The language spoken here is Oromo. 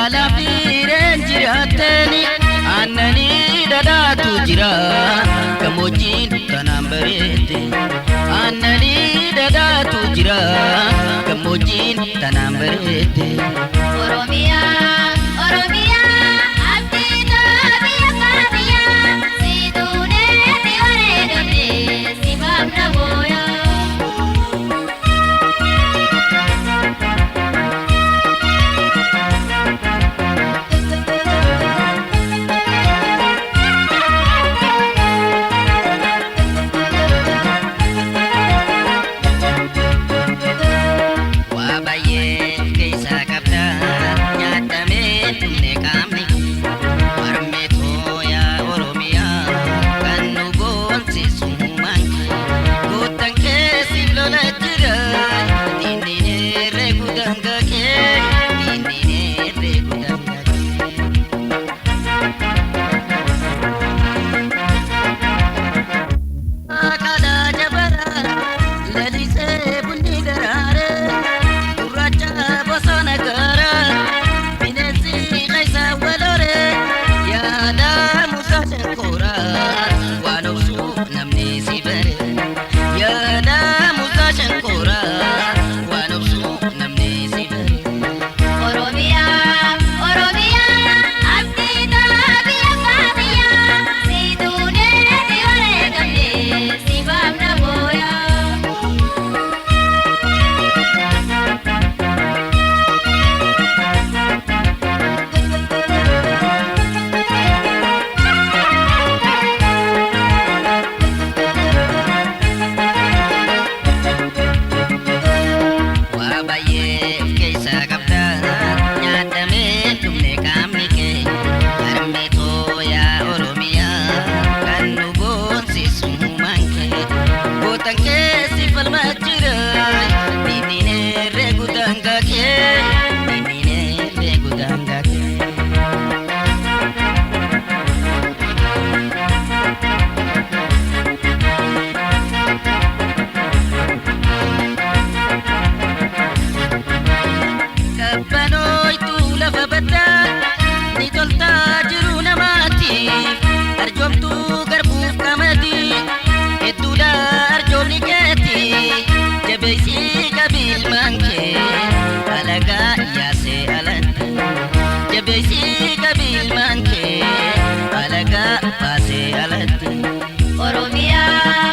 Gaalaa fi jiraatteni aannanii dhadhaatu jira gammoojjiin tanaan bareedde. Aannanii dhadhaatu jira gammoojjiin tanaan bareedde. Oromiyaa, Oromiyaa, abdii biyya baadiyyaa, si duuneeti wareegamne si baafna booyaa. Waa baay'ee of keessaa qabda nyaatamee dhumne qaamni harmee tooyaa Oromiyaa kan nu boonsisu uumaan kee goottan keessiif lola jira diinni herreegu daangaa kee diinni herreegu daangaa kee. Akaadaa jabaraa lalisee bunni daraaree gurraacha bosona gaaraa bineensi keessa waloree yaada muka shankooraa waan obsuuf namni si bare yaada muka shankooraa waan obsuuf namni si bare. Oromiyaa, Oromiyaa, abdii biyya baadiyyaa, si duuneeti wareegamne si baafna booyaa. Waa baay'ee of keessaa qabda nyaatamee dhumne qaamni kee harmee tooyaa Oromiyaa kan nu boonsisu uumaan kee gootan keessi falmaa jira diinni herreegu daangaa kee diinni herreegu daangaa kee. Kabbanooytu lafa baddaa ni toltaa jiru namaatiif arjoomtuu garbuuf qamadii hedduudha arjoomni keeti jabeessii qabiilmaan kee alagaa yaasee alatti jabeessii qabiilmaan kee alagaa baasee alatti. Oromiyaa,